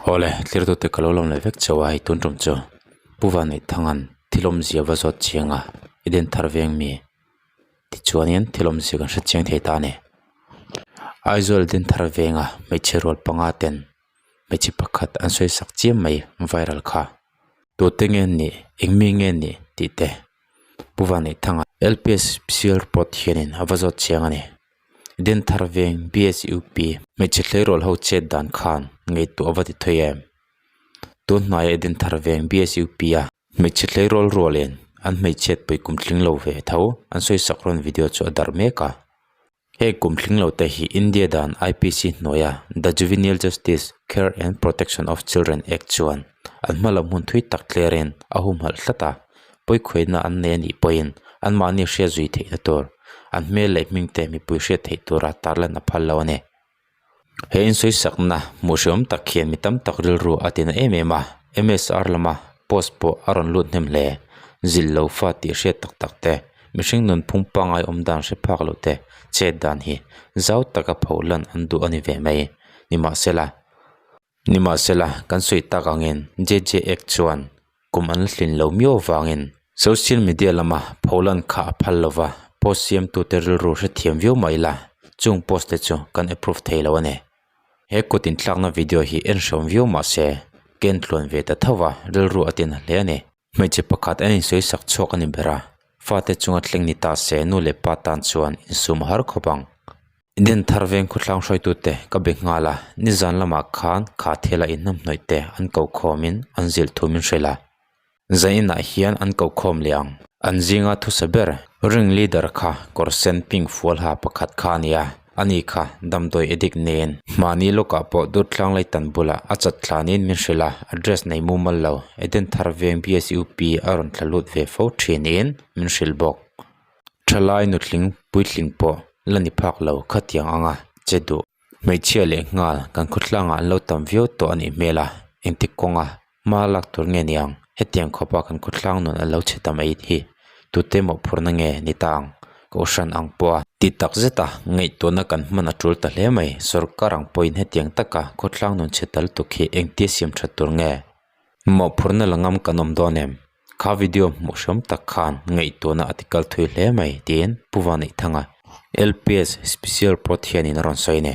Awle, thlir tute ka lo lawm leh vek chauh a hei tun tum chu Pu Vanneithanga'n thil awmzia va zawt chiang a, Eden thar veng mi tichuanin thil awmzia kan hre chiang thei ta a ni. Aizawl Eden thar venga hmeichhe rual panga ten hmeichhe pakhat an sawi sak chiam mai viral kha. Tute nge an nih, eng mi nge an nih tih te Pu Vanneithanga LPS Special Report hianin a va zawt chiang a ni. Den thar veng BSUP hmeichhe tleirawl ho chet dan khan ngaihtuah a va ti thawi em? Tun hnaia Eden thar veng BSUP a hmeichhe tleirawl rualin an hmeichhiat pawih kum tling lo ve tho an sawi sak rawn video chu a darh mek a. Heng kum tling lo te hi India dan IPC hnuaia The Juvenile Justice, Care and Protection of Children Act chuan an hma lam hun thui tak tlerin a humhalh tlat a. Pawikhuaina an nei a nih pawhin anmahni hriat zui theihna tur, an hmel leh hming te mipui hriat theih tura tarlan a phal lo a ni. He insawisakna hmuh hreawm tak hian mi tam tak rilru a tina em em a, MSR lama post pawh a rawn lut hnem hle. Zil lo fa tih hriat tak tak te, mihring nunphung pangngai awm dan hre phak lo te chet dan hi zau taka pho lan an duh a ni ve mai. Nimahsela. Nimahsela, kan sawi tak angin JJ Act chuan kum an la hlin lo miau avangin social media lama pholan kha a phal lova, post siamtute rilru hrethiam viau mah ila chung post te chu kan approve thei lo a ni. He kut inthlakna video hi en hrawm viau mah se, ken tluan ve ta tho va, rilru a tina hle a ni. Hmeichhe pakhat an insawi sak chhuak a ni ber a, fate chunga thleng ni ta se nu leh pa tan chuan insum a har khawp ang. Eden thar veng khawthlang hruaitute ka be nghal a, nizan lamah khan kha thela inhnamhnawih te an ko khawmin an zilh thu min hrilh a. Zainah hian an ko khawm leh ang. An zinga thusa ber ring leader kha kawr sen pink fual ha pakhat kha a ni a. Ani kha damdawi addict nen mahni lawkah pawh Durtlang Leitan bulah a chat thlanin min hrilh a, address nei mumal lo, Eden Thar Veng BSUP a rawn thla lut ve fo thinin min hrilh bawk. Thalai nutling puitling pawh la ni phak lo khatiang anga che duh. Hmeichhia leh nghal kan khawtlangah an lo tam viau tawh a nih hmel a, engtik kawnga Hma lak tur nge niang? Hetiang khawpa kan khawthlang nun a lo chhe ta mai hi tute mawhphurhna nge ni ta ang? Kohhran ang pawha ti tak zeta ngaihtuahna kan hman a tul ta hle mai. Sorkar ang pawhin hetiang taka khawthlang nun chhe tal tuk hi engtia siam that tur nge? Mawhphurhna la ngam kan awm dawn em? Kha video hmuh hrawm tak khan ngaihtuahna a ti kal thui hle mai tiin Pu Vanneihthanga, LPS Special Prot hianin a rawn sawi a ni.